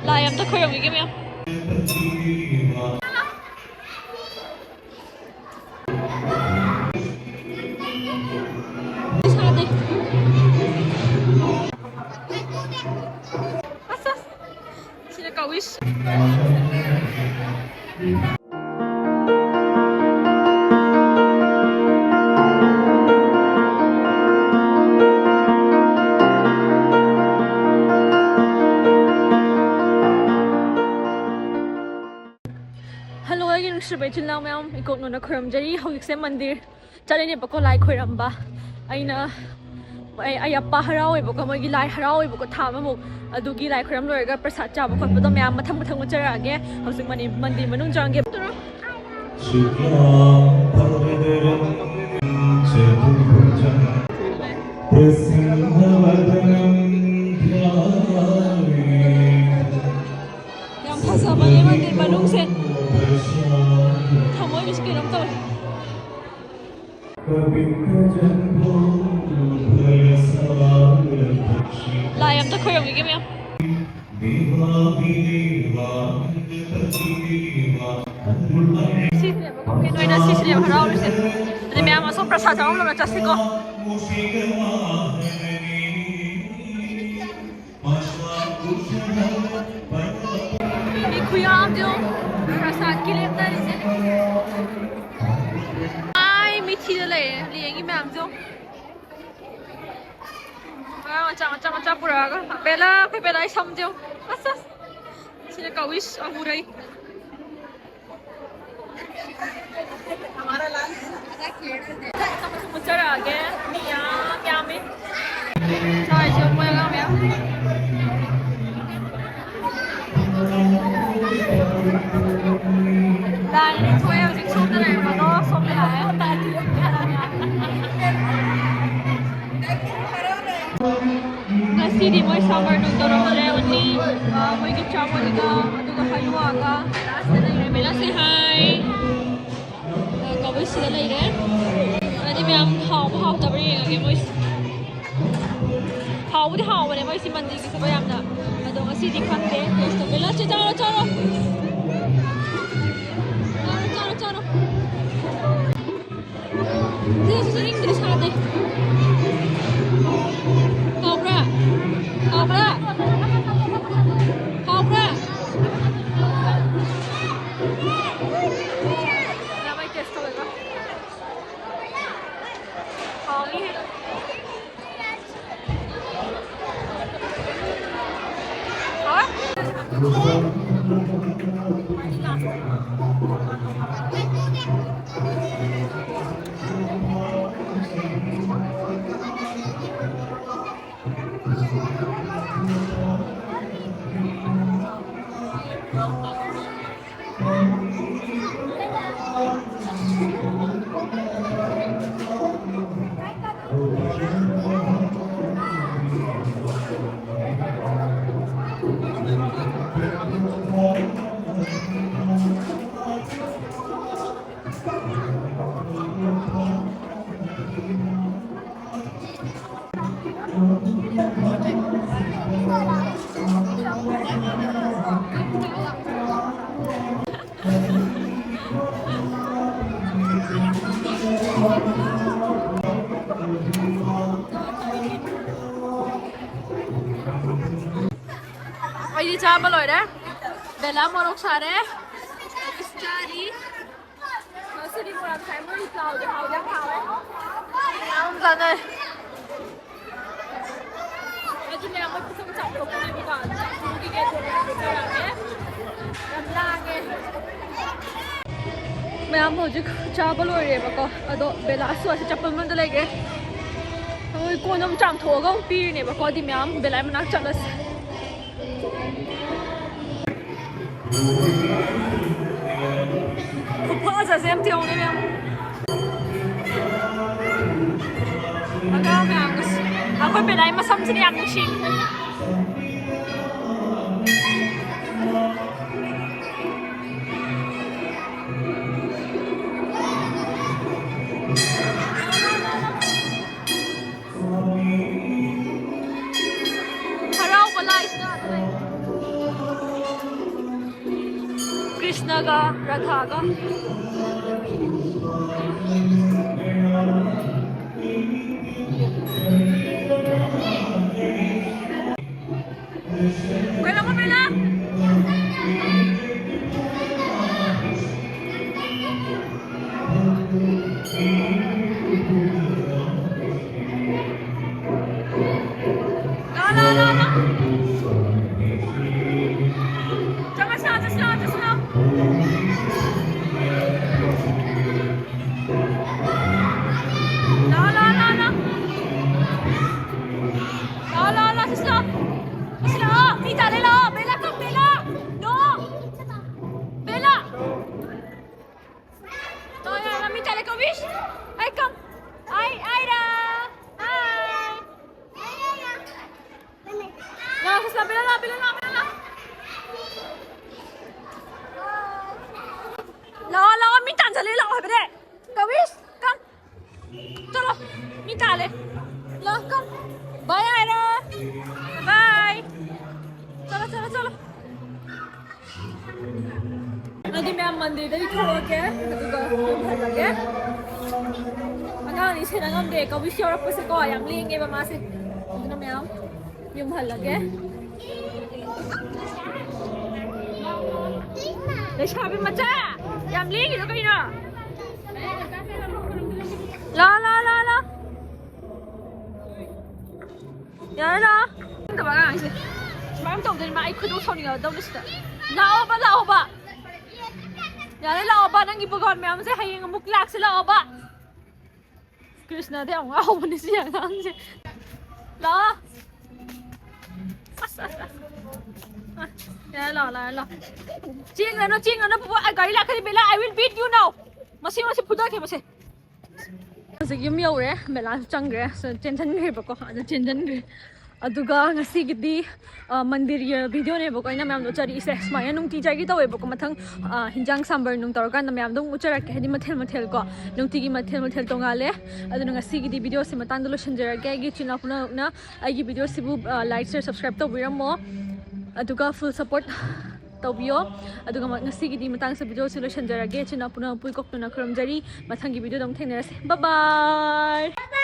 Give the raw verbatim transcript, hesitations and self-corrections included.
ꯂꯥꯏ ꯑꯝꯇ ꯈꯣꯏꯔꯝꯈꯤꯒꯦ ꯃꯌꯥꯝ꯫ ꯏꯁꯥꯗꯤ꯫ ꯑꯁ, ꯑꯁ꯫ ꯁꯤꯅ ꯀꯧꯏꯁ꯫ Hello, ꯑꯩꯒꯤ ꯅꯨꯡꯁꯤꯕ ꯏꯆꯤꯜ ꯏꯅꯥꯎ ꯃꯌꯥꯝ, ꯏꯀꯣꯛꯅꯣꯅ ꯈꯨꯔꯨꯝꯖꯔꯤ꯫ ꯍꯧꯖꯤꯛꯁꯦ ꯃꯟꯗꯤꯔ ꯆꯠꯂꯤꯅꯦꯕꯀꯣ, ꯂꯥꯏ ꯈꯣꯏꯔꯝꯕ꯫ ꯑꯩꯅ, ꯑꯩ, ꯑꯩ ꯑꯄꯥ ꯍꯔꯥꯎꯋꯦꯕꯀꯣ, ꯃꯣꯏꯒꯤ ꯂꯥꯏ ꯍꯔꯥꯎꯋꯦꯕꯀꯣ, ꯊꯥ ꯑꯃꯃꯨꯛ꯫ ꯑꯗꯨꯒꯤ ꯂꯥꯏ ꯈꯣꯏꯔꯝ ꯂꯣꯏꯔꯒ ꯄ꯭ꯔꯁꯥꯗ ꯆꯥꯕ ꯈꯣꯠꯄꯗꯣ ꯃꯌꯥꯝ ꯃꯊꯪ ꯃꯊꯪ ꯎꯠꯆꯔꯛꯑꯒꯦ꯫ ꯍꯧꯖꯤꯛ ꯃꯅꯤ-, ꯃꯟꯗꯤꯔ ꯃꯅꯨꯡ ꯆꯪꯉꯒꯦ꯫ ꯌꯥꯝ ꯐꯖꯕꯅꯦ ꯃꯟꯗꯤꯔ ꯃꯅꯨꯡꯁꯦ꯫ ꯊꯃꯣꯏꯒꯁꯦ ꯀꯩꯅꯣꯝ ꯇꯧꯋꯦ꯫ ꯂꯥꯏ ꯑꯝꯇ ꯈꯣꯏꯔꯝꯈꯤꯒꯦ ꯃꯌꯥꯝ꯫ ꯁꯤꯁꯤꯅꯦꯕꯀꯣ, ꯀꯩꯅꯣ ꯑꯣꯏꯅ ꯁꯤꯁꯤꯅꯦꯕ ꯍꯔꯥꯎꯔꯤꯁꯦ꯫ ꯑꯗꯨ ꯃꯌꯥꯝ ꯑꯁꯣꯝ ꯄ꯭ꯔꯁꯥꯗ ꯆꯥꯐꯝ ꯂꯣꯝꯗ ꯆꯠꯁꯤꯀꯣ꯫ ꯃꯤ ꯈꯨꯌꯥꯝꯗꯣ ꯄ꯭ꯔꯁꯥꯗꯀꯤ ꯂꯦꯞꯅꯔꯤꯁꯦ꯫ ꯑꯥꯏ, ꯃꯤꯊꯤꯗ ꯂꯩꯔꯦ, ꯂꯦꯡꯉꯤ ꯃꯌꯥꯝꯁꯦ꯫ ꯑꯉꯥꯡ ꯃꯆꯥ, ꯃꯆꯥ, ꯃꯆꯥ ꯄꯨꯔꯛꯑꯒ꯫ ꯕꯦꯂꯥ, ꯑꯩꯈꯣꯏ ꯕꯦꯂꯥ, ꯑꯩ ꯁꯝꯁꯦ꯫ ꯑꯁ, ꯑꯁ꯫ ꯁꯤꯅ ꯀꯧꯏꯁ ꯑꯃꯨꯔꯩ꯫ ꯃꯨꯠꯆꯔꯛꯑꯒꯦ꯫ ꯃꯤ ꯌꯥꯝ ꯌꯥꯝꯃꯤ꯫ ꯁ꯭ꯋꯥꯏꯁꯨ ꯃꯣꯏ ꯑꯉꯥꯡ ꯃꯌꯥꯝ꯫ ꯂꯥꯏꯟ ꯊꯣꯛꯑꯦ ꯍꯧꯖꯤꯛ ꯁꯣꯝꯗ ꯂꯩꯔꯝꯕꯗꯣ ꯁꯣꯝꯗ ꯂꯥꯛꯑꯦ꯫ ꯉꯁꯤꯗꯤ ꯃꯣꯏ ꯁꯝꯕꯔ ꯅꯨꯡ ꯇꯧꯔꯝꯗ꯭ꯔꯦ, only, ꯑ, ꯃꯣꯏꯒꯤ ꯆꯥꯃꯣꯟꯒ ꯑꯗꯨꯒ ꯍꯂꯨꯋꯥꯒ ꯂꯥꯁꯇ ꯂꯩꯔꯦ꯫ Bela, say hi꯫ ꯑ, ꯀꯕꯣꯛꯁꯤꯗ ꯂꯩꯔꯦ꯫ ꯑꯗꯨꯗꯤ ꯃꯌꯥꯝ ꯍꯥꯎꯕ ꯍꯥꯎꯇꯕ꯭ꯔꯥ ꯌꯦꯡꯉꯒꯦ ꯃꯣꯏꯁꯦ꯫ ꯍꯥꯎꯕꯨꯗꯤ ꯍꯥꯎꯕꯅꯦ ꯃꯣꯏꯁꯤ ꯃꯟꯗꯤꯔꯒꯤ ꯊꯕꯛ ꯌꯥꯝꯅ꯫ ꯑꯗꯣ ꯉꯁꯤ ꯁꯤꯗꯤ ꯈꯪꯗꯦ, ꯇꯦꯁ ꯇꯧꯒꯦ꯫ ꯂꯥꯛꯁꯤ, ꯆꯥꯔꯣ, ꯆꯥꯔꯣ꯫ ꯆꯥꯔꯣ, ꯆꯥꯔꯣ, ꯆꯥꯔꯣ꯫ ꯁꯤꯁꯨ ꯏꯪꯗ꯭ꯔꯤ, ꯁꯥꯗꯦ꯫ ꯍꯥꯎꯕ꯭ꯔꯥ? ꯍꯥꯎꯕ꯭ꯔꯥ? ꯍꯥꯎꯕ꯭ꯔꯥ? ꯌꯥꯝ ꯇꯦꯁ ꯇꯧꯋꯦꯕ꯫ ꯍꯥꯎꯅꯤꯍꯦ꯫ ꯑꯩꯗꯤ ꯆꯥꯕ ꯂꯣꯏꯔꯦ꯫ ꯕꯦꯂꯥ ꯃꯣꯔꯣꯛ ꯁꯥꯔꯦ꯫ ꯆꯥꯔꯤ꯫ ꯉꯁꯤꯗꯤ ꯃꯣꯔꯣꯛ ꯁꯥꯏ꯫ ꯃꯣꯏꯒꯤ ꯄ꯭ꯂꯥꯎꯗꯣ ꯍꯥꯎꯗꯤ ꯌꯥꯝ ꯍꯥꯎꯋꯦ꯫ ꯌꯥꯝ ꯆꯥꯅꯩ꯫ ꯑꯗꯨꯅꯦ ꯑꯩꯈꯣꯏ ꯄꯨꯈꯝ ꯆꯥꯝꯊꯣꯛꯇꯣꯏꯅꯦꯕꯀꯣ꯫ ꯆꯥꯝꯊꯣꯛꯈꯤꯒꯦ ꯑꯗꯨꯒ ꯆꯥꯔꯛꯑꯒꯦ꯫ ꯌꯥꯝ ꯂꯥꯡꯉꯦ꯫ ꯃꯌꯥꯝ ꯍꯧꯖꯤꯛ ꯆꯥꯕ ꯂꯣꯏꯔꯦꯕꯀꯣ꯫ ꯑꯗꯣ ꯕꯦꯂꯥꯁꯨ ꯑꯁꯤ ꯆꯠꯄ ꯃꯅꯨꯡꯗ ꯂꯩꯈ꯭ꯔꯦ꯫ ꯑꯩꯈꯣꯏ ꯀꯣꯟ ꯑꯃ ꯆꯥꯝꯊꯣꯛꯑꯒ ꯑꯃꯨꯛ ꯄꯤꯔꯤꯅꯦꯕꯀꯣ꯫ ꯑꯗꯨꯗꯤ ꯃꯌꯥꯝ ꯕꯦꯂꯥꯏ ꯃꯅꯥꯛ ꯆꯠꯂꯁꯤ꯫ ꯈꯨꯐꯖꯁꯦ ꯑꯝꯇ ꯌꯦꯡꯉꯨꯅꯦ ꯃꯌꯥꯝ꯫ ꯑꯉꯥꯡ ꯃꯌꯥꯝꯒꯁꯦ꯫ ꯑꯩꯈꯣꯏ ꯕꯦꯂꯥꯏ ꯃꯁꯝꯁꯤꯅ ꯌꯥꯝ ꯅꯨꯡꯁꯤ꯫ ꯍꯔꯥꯎꯕ ꯂꯥꯏꯁꯤꯅ ꯑꯗꯨ ꯂꯩ꯫ ꯀ꯭ꯔꯤꯁꯅꯒ ꯔꯥꯙꯥꯒ꯫ ꯀꯩꯅꯣ ꯃꯃꯤꯅ? ꯂꯥ, ꯂꯥ, ꯂꯥ, ꯂꯥ꯫ ꯆꯪꯉꯁꯤ ꯂꯥ, ꯆꯠꯁꯤ ꯂꯥ, ꯆꯠꯁꯤ ꯂꯥ꯫ ꯂꯥ, ꯂꯥ, ꯂꯥ, ꯂꯥ꯫ ꯂꯥ, ꯂꯥ, ꯂꯥ, ꯆꯠꯁꯤ ꯂꯥ꯫ ꯆꯠꯁꯤ ꯂꯥ꯫ ꯃꯤ ꯇꯥꯔꯦ ꯂꯥ꯫ ꯕꯦꯂꯥ, come, ꯕꯦꯂꯥ꯫ ꯅꯣ꯫ ꯂꯥ, ꯂꯥ, ꯂꯥ, ꯃꯤ ꯇꯥꯔꯦ, ꯀꯕꯤꯁ꯫ ꯑꯩ, come꯫ ꯑꯩ, ꯑꯩꯔꯥ꯫ Hi꯫ ꯂꯥ, ꯁꯤꯁꯇꯔ, ꯕꯦꯂꯥ, ꯂꯥ, ꯕꯦꯂꯥ, ꯂꯥ, ꯕꯦꯂꯥ, ꯂꯥ꯫ ꯂꯥꯛꯑꯣ, ꯂꯥꯛꯑꯣ, ꯃꯤ ꯇꯥꯟꯁꯤꯜꯂꯦ, ꯂꯥꯛꯑꯣ ꯍꯥꯏꯕꯅꯦ꯫ ꯀꯕꯤꯁ, come꯫ ꯆꯠꯂꯣ, ꯃꯤ ꯇꯥꯜꯂꯦ꯫ ꯂꯥꯛꯑꯣ, come꯫ Bye ꯍꯥꯏꯔꯣ꯫ Bye꯫ ꯆꯠꯂꯣ, ꯆꯠꯂꯣ, ꯆꯠꯂꯣ꯫ ꯑꯗꯨꯗꯤ ꯃꯌꯥꯝ ꯃꯟꯗꯤꯔꯗꯒꯤ ꯊꯣꯛꯂꯛꯑꯒꯦ, ꯑꯗꯨꯒ ꯌꯨꯝ ꯍꯜꯂꯒꯦ꯫ ꯑꯉꯥꯡ ꯑꯅꯤ ꯁꯦꯟꯅ ꯉꯝꯗꯦ, ꯀꯕꯤꯁ ꯌꯧꯔꯛꯄꯁꯦꯀꯣ, ꯌꯥꯝ ꯂꯦꯡꯉꯦꯕ ꯃꯥꯁꯦ꯫ ꯑꯗꯨꯅ ꯃꯌꯥꯝ ꯌꯨꯝ ꯍꯜꯂꯒꯦ꯫ ꯂꯩꯁꯥꯕꯤ ꯃꯆꯥ! ꯌꯥꯝ ꯂꯦꯡꯉꯤꯗꯣ ꯀꯩꯅꯣ? ꯂꯥ, ꯂꯥ, ꯂꯥ, ꯂꯥ꯫ ꯌꯥꯔꯦ, ꯂꯥ꯫ ꯈꯪꯗꯕ ꯑꯉꯥꯡꯁꯦ꯫ ꯁꯨꯃꯥꯏꯅ ꯇꯧꯗꯣꯏꯅꯤ ꯃꯥ, ꯑꯩ ꯈꯣꯏꯗꯧ ꯁꯥꯎꯅꯤꯡꯉꯛꯑꯗꯧꯅꯤ ꯁꯤꯗ꯫ ꯂꯥꯛꯑꯣꯕ, ꯂꯥꯛꯑꯣꯕ꯫ ꯌꯥꯔꯦ, ꯂꯥꯛꯑꯣꯕ꯫ ꯅꯪꯒꯤ ꯕꯣꯒꯥꯎꯟ ꯃꯌꯥꯝꯁꯦ ꯍꯌꯦꯡ ꯑꯃꯨꯛ ꯂꯥꯛꯁꯤ ꯂꯥꯛꯑꯣꯕ꯫ ꯀ꯭ꯔꯤꯁꯅꯗꯤ ꯌꯥꯝ ꯉꯥꯎꯕꯅꯦ ꯁꯤ ꯑꯉꯥꯡꯁꯦ꯫ ꯂꯥꯛꯑꯣ꯫ ꯑꯁ, ꯑꯁ, ꯑꯁ꯫ ꯑ, ꯌꯥꯔꯦ, ꯂꯥꯛꯑꯣ, ꯂꯥꯛꯑꯣ, ꯂꯥꯛꯑꯣ꯫ ꯆꯦꯟꯒꯅꯨ, ꯆꯦꯟꯒꯅꯨ, ꯄꯨꯄꯨ, ꯑꯩ ꯒꯥꯔꯤ ꯂꯥꯛꯀꯅꯤ, Bela, I will beat you now꯫ ꯃꯁꯤ, ꯃꯁꯤ ꯐꯨꯗꯒꯦ, ꯃꯁꯤ꯫ ꯍꯧꯖꯤꯛ ꯌꯨꯝ ꯌꯧꯔꯦ, ꯕꯦꯂꯥꯁꯨ ꯆꯪꯈ꯭ꯔꯦ, ꯁ-, ꯆꯦꯟꯁꯤꯟꯈ꯭ꯔꯦꯕꯀꯣ, ꯑꯗꯨ ꯆꯦꯟꯁꯤꯟꯈ꯭ꯔꯦ꯫ ꯑꯗꯨꯒ ꯉꯁꯤꯒꯤꯗꯤ, ꯑ, ꯃꯟꯗꯤꯔꯒꯤ ꯚꯤꯗꯤꯑꯣꯅꯦꯕꯀꯣ ꯑꯩꯅ ꯃꯌꯥꯝꯗ ꯎꯠꯆꯔꯛꯏꯁꯦ꯫ ꯁꯨꯃꯥꯏꯅ ꯅꯨꯡꯇꯤꯖꯥꯏꯒꯤ ꯇꯧꯋꯦꯕꯀꯣ, ꯃꯊꯪ, ꯑ, ꯍꯤꯟꯖꯥꯡ ꯁꯥꯝꯕꯔ ꯅꯨꯡ ꯇꯧꯔꯀꯥꯟꯗ ꯃꯌꯥꯝꯗꯣ ꯑꯃꯨꯛ ꯎꯠꯆꯔꯛꯀꯦ, ꯍꯥꯏꯗꯤ ꯃꯊꯦꯜ ꯃꯊꯦꯜ ꯀꯣ, ꯅꯨꯡꯇꯤꯒꯤ ꯃꯊꯦꯜ ꯃꯊꯦꯜ ꯇꯣꯡꯉꯥꯜꯂꯦ꯫ ꯑꯗꯨꯅ ꯉꯁꯤꯒꯤꯗꯤ ꯚꯤꯗꯤꯑꯣꯁꯤ ꯃꯇꯥꯡꯗ ꯂꯣꯏꯁꯤꯟꯖꯔꯒꯦ꯫ ꯑꯩꯒꯤ ꯏꯆꯤꯟ ꯏꯅꯥꯎ ꯄꯨꯝꯅꯃꯛꯅ ꯑꯩꯒꯤ ꯚꯤꯗꯤꯑꯣꯁꯤꯕꯨ, ꯑ, like, share, subscribe ꯇꯧꯕꯤꯔꯝꯃꯣ꯫ ꯑꯗꯨꯒ full support ꯇꯧꯕꯤꯌꯣ꯫ ꯑꯗꯨꯒ ꯉꯁꯤꯒꯤꯗꯤ ꯃꯇꯥꯡꯁꯤꯗ video ꯁꯤ ꯂꯣꯏꯁꯤꯟꯖꯔꯒꯦ꯫ ꯏꯆꯤꯟ ꯏꯅꯥꯎ ꯄꯨꯝꯅꯃꯛꯄꯨ ꯏꯀꯣꯛꯇꯨꯅ ꯈꯨꯔꯨꯝꯖꯔꯤ꯫ ꯃꯊꯪꯒꯤ video ꯗ ꯑꯃꯨꯛ ꯊꯦꯡꯅꯔꯁꯤ꯫ Bye bye꯫